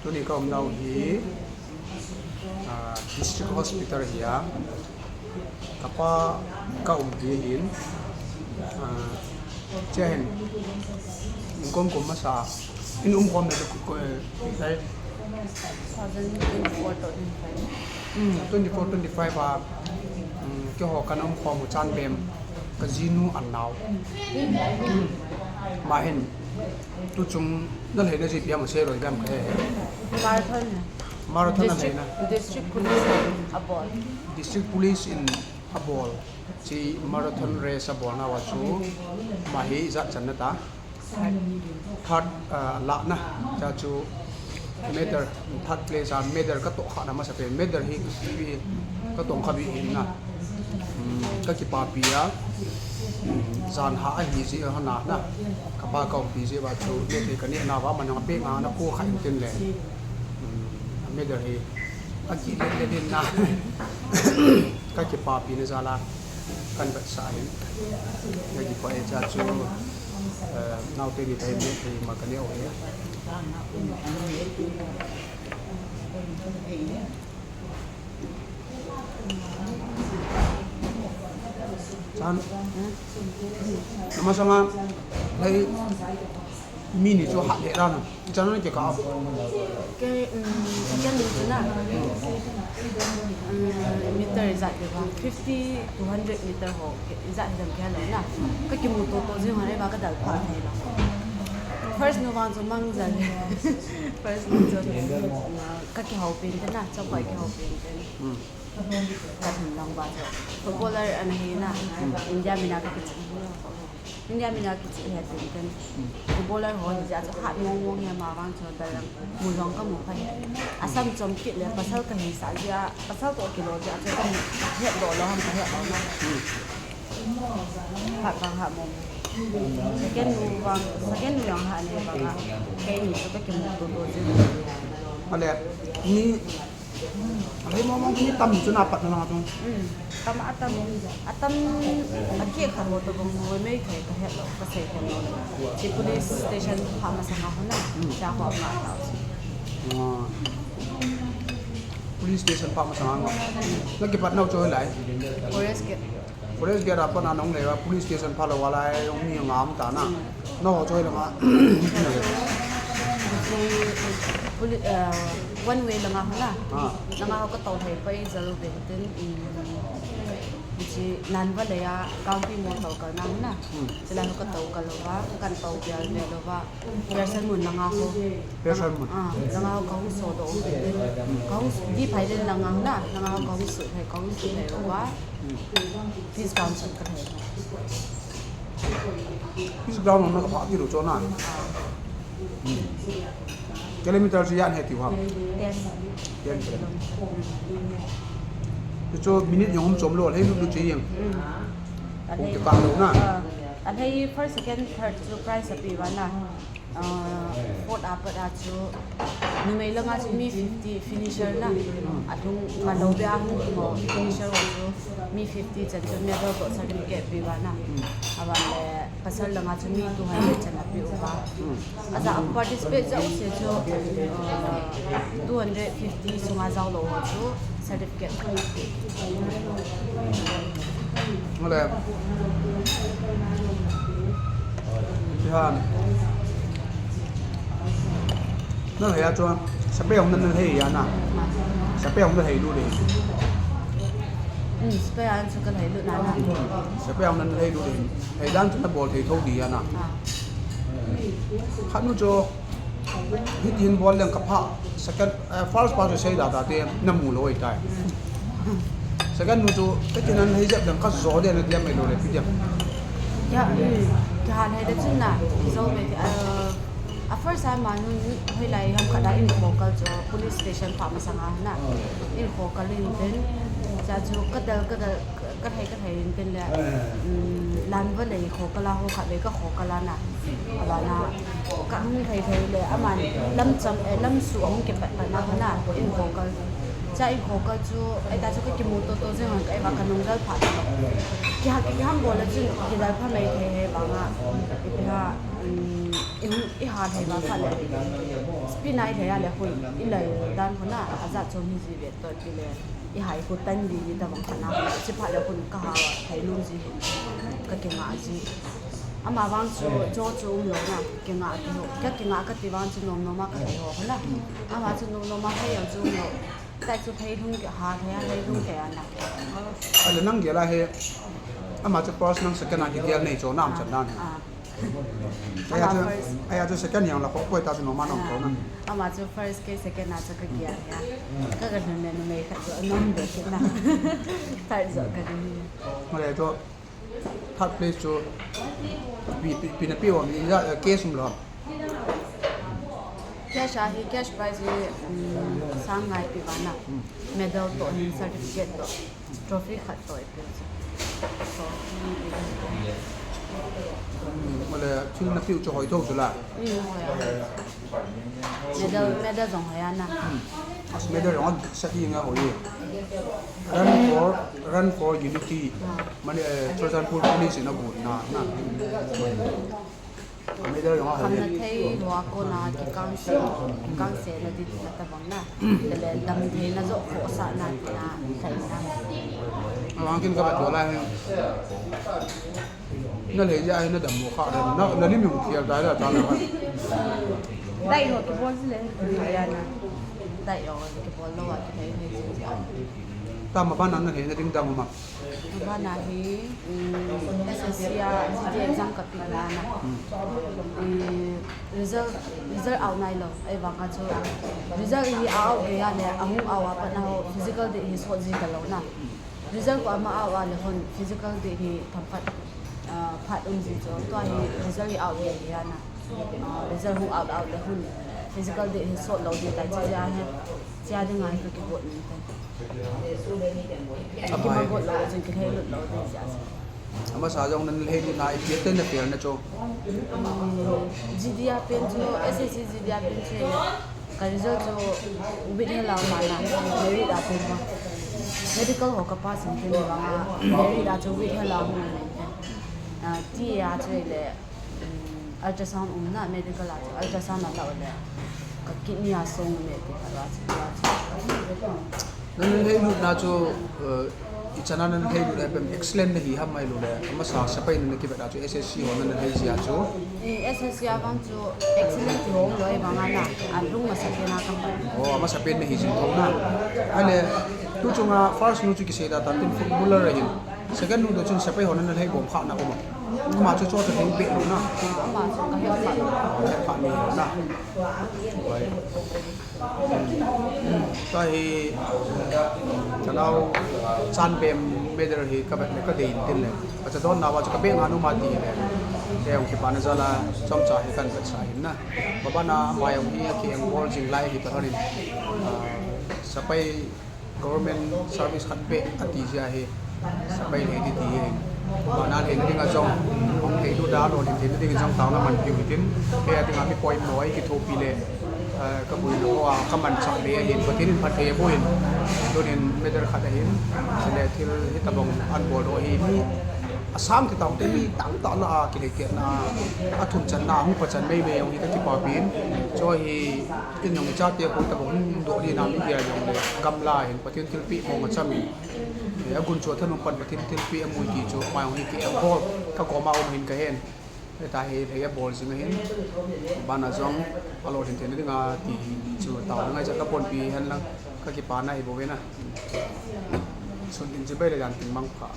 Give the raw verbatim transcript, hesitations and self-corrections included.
Tuni ka umnau hi, ah, District Hospital hi a, kapa ka um hi hin, ah, chia hin, in kong kum masa, in um khom na ko, ko, eh, lai. Two thousand twenty-four to twenty-five. Hmm, twenty-four, twenty-five a, hmm, keiho kan um khom u chan bem, ka jinu an nau. Hmm, ma hin, tu chung na lhei na ji piam a se roi gam ka he. Marathon. Marathon a lhei na. District, district police in a bol. District police in a bol. Chi marathon race a bol na wa chu ma hi ijat chan na ta. Third, ah, la na. Cha chu medal, third place a medal ka to kha na masa pe. Medal hi ka tong kha bi hin na. Hmm, ka kipapi a, hmm, jan ha a hi ji ha na na. Kapa ka umpi ji ba chu, ne te ka ne na ba man nga pe nga na ko kha in tin le. Hmm, medal hi, a ki le le din na. Ka kipapi na jal a, kan vet sa hin. Ka kipa e cha chu, eh, nau te ni te ne te ma ka ne o ya. Chan, na masanga, lei, mi ni chu hat le ran, chan na ke ka. Ke, um, ke ni chu na. Um, meter ijat ke ba, fifty to hundred meter ho, ke, ijat jam ke lo na. Ka kimu to to jing ho le ba ka dal pha thei lo. First nu vang chu mang jal. First nu chu, uh, ka kihou pen te na, chapoi kihou pen te. Hmm. Ka thum lang ba chu. Footballer ana hi na. Hmm. India mina ka kichi. India mina kichi he tin kan. Hmm. Footballer ho hi ja chu hat mong mong he ma vang chu dalang. Mu jong ka mu pha he. Asam chom kit le pasal ka hi sa ja, pasal to kilo ja chu ka mu het do lo ham ka het lo na. Hmm. Hat vang hat mong. Second nu vang, second nu jong hat ne vang a. Ke ni chu ka kimu to to chu. Ale, ni Alei mong mong ni tam chu na pat na lang chu. Hmm. Tam atam, atam a ki kha ho to bang ho mei thei ka het lo, ka sei thei lo. Chi police station pha masanga ho na. Hmm. Cha ho ma ta. Ah. Police station pha masanga ho. Na kipat nau chu lai. Forest gate. Forest gate a pat na nong le wa police station pha lo wa lai, jong mi nga um ta na. Hmm. Na ho choi langa. Poli-, eh, one way langa ho na. Ah. Langa ho ka to thei pai jalu ben tin, um, chi nan va le ya county mo to ka na ho na. Hmm. Chila ho ka to ka lo va, kan to bia le lo va. Pearson mun langa ho. Pearson mun. Ah, langa ho ka hung so do ben tin. Ka hung s-, di phai den langa ho na. Langa ho ka hung su thei, ka hung su thei lo va. Hmm. Peace Council ka thei. Peace ground na ka pha kilo chu na. Kilometer chu jan he ti ham. Ten. Ten kilometer. Chu chu minute jong um chom lo, lhei lut lut chu jeng. Hmm. Kong kikah lo na. Ah, alhei first, second, third chu prize api uva na. Ah, fourth a pat a chu numei langa chu mi fifty finisher na. Alhung nga lo bia hung mo finisher ho chu mi fifty chan chu medal toh certificate pe uva na. Aban le pasal langa chu mi two hundred chan ape uva. Aja a participate jouse chu, ah, two hundred fifty sunga jao lo ho chu certificate. Ngole. Ihan. Na lhei a chu, sepai hung na lhei a na. Sepai hung na lhei lut le. Hmm, sepai a chu ka lhei lut na na. Sepai hung na lhei lut le. Lhei dan chu na bol thei tho di a na. Ah. Khat nu chu, hiti hin bol leng ka pha, second, eh, first pa chu sei da da te, na mu lo ai tai. Second nu chu, ka kin an hei jep leng ka jo de na diam mai lo le pi diam. Ya, mm, ka han hei da chun na, jo me, eh, a first time ma nun, hoi lai ham khat a in khokal chu, police station pha masanga na, in khokal in tin, cha chu ka dal, ka dal, Ka thei, ka thei in tin le, um, lan va lei khokal a ho khat vei ka khokal a na. Abana, ka hung thei thei le, aman lam cham, eh, lam su ahung kipat pat na ho na, in khokal. Cha in khokal chu, ai ta chu ka kimu to to jeng an ka, ai ba ka nung dal pha. Ki ha, ki ham bol le chun, ki dal pha mai thei he ba nga. Ipi ha, um, I ha thei ba phat le, spin a i thei a le hun, i lai dan hun a, a jat chom hi ji ve to ti le, i ha i khu tan di ni ta bang khat na, chi phat le hun ka ha thei lum ji hin, ka kinga ji. Ama vang chu, jo chu um lo na, kinga ti ho, ka kinga ka ti vang chu nom nom a ka thei ho na. Ama chu nom nom a thei ang chu um lo. Tai chu thei lung ke ha, thei a thei lung ke ana. Ale nang gel a he, ama chu first nang second a kigel nei chu nam chan dan he. Ah. Aya Ama chu, first. Aya chu second yang la ko koi ta chu nom a nom to na. Ah. Ama chu first ke second a chu ka gel ya. Ka ka nun ne numei khat chu nom de ke na. Third chu ka ni. Ale to third place chu pi, pi, pi na pi wa mi ya, eh, cash um lo. Cash a hi, cash prize hi, um, sang nga i pi vana. Hmm. Medal to, certificate to, trophy khat to i pi. So, Mole, thil na piu chu hoi tho chu la. Mm, hoi a. Medal, medal jong hoi a na. Hmm. As medal jong sa hi nga hoi. Run for, run for unity. Ah. Mani, eh, Churachandpur Police in a gu na, na. Medal jong a hoi. Khamna thei lua kona kikangse, kangse na di na ta bang na. Tele dam thei na jo khosa na na thei na. Awang kin ka ba to la he. Na le ja na dam mo kha na, na lim yung khial dai la ta na. Dai ho kibol ji le. Ya na. Dai ho kibol lo wa ki thei thei ji. Ta ma ba na na he na ding dam ma. Bana hi, um, S S C a G D exam ka pi na na. Hmm. Um, result, result out nai lo, ahivang a chu. Result hi out gei a le, ahung out a pat na ho, physical date hi sot ji ta lo na. Result ko ama out a le hon, physical date hi themkhat, ah, phat um ji chu. Tua hi result hi out gei a na. Ah, result hung out out le hon, physical date hi sot lo ji tai chi ja he. Chia ding a hi ka kibot ni tai. Kimagot lo, jin kithei lut lo, jin sia. Amasa jong nan lhei lut na, i piak ten na piak na chu. G D a pen chu, S S C G D a pen chu, ka result chu withheld a ma na, merit a pen ma. Medical ho ka pass in pen ma, merit a chu withheld a ma na. Ah, T A a chu le, um, ultrasound um na medical a chu ultrasound a tao le ka kidney a song um e ti kha ra chu, ra chu. Nan lhei lut na chu, eh, i chana nan lhei lut na pem excellent na hi ham mai lu le, amasa sepai nan kivet a chu S S C ho nan lhei jia chu. Eh, S S C a vang chu excellent ti hong lo e vang a na, a lung masa pen a ka pa. Oh, amasa pen na hi jin thou na. Ale, tu chunga first nu chu kisei da tan tin footballer a hin. Second nu to chun sepai ho nan lhei bom kha na um a. Ama chu chu chu lhei be lo na. Ama chu ka hel kha. Hel kha ni lo na. Tua hi chanau chan bem medal hi ka bet le ka dei in tin le. Ka cha don na wa chu ka be nga nu ma ti le. Te ong ki pa na jala chom cha hi kan bet sa hin na. Baba na ma yong hi ki eng bol jing lai hi ta hon in. Ah, sepai Government service khat beh ati jia hi, sepai lhei ding ti hi. Bana lhei ding a jong, hung lhei lut a lolhin theina ding jong taona man piu hitin, kei a dinga mi poimo a i kithopi le, eh, ka buina ho a, ka manchah le ahin, Pathen in phatthei aboh in, tunin medal khat ahin, chule thil hitabang an bol doh hi mi, asang kitaote mi tamtah lah a kilheitetna, a thunchanna, hung pachan meimei jong hi ka kipapin, chu hi, Tin jong i chate khun tabang hung doh ding a mi dia jong le gamla hin Pathen thilpeh mong a cham in. Eh, a gun chu a thanung pan Pathen thilpeh a mui ti chu mai hung hi ki eng bol ka koma um hin ka hen. Heta hi lhei a bol jing a hin. Bana jong a lolhin theina dinga ti chu tao ngai cha ka ponpi hen lang ka kipana hi bou ve na. Sun tin chu bei le jan tin mang pha.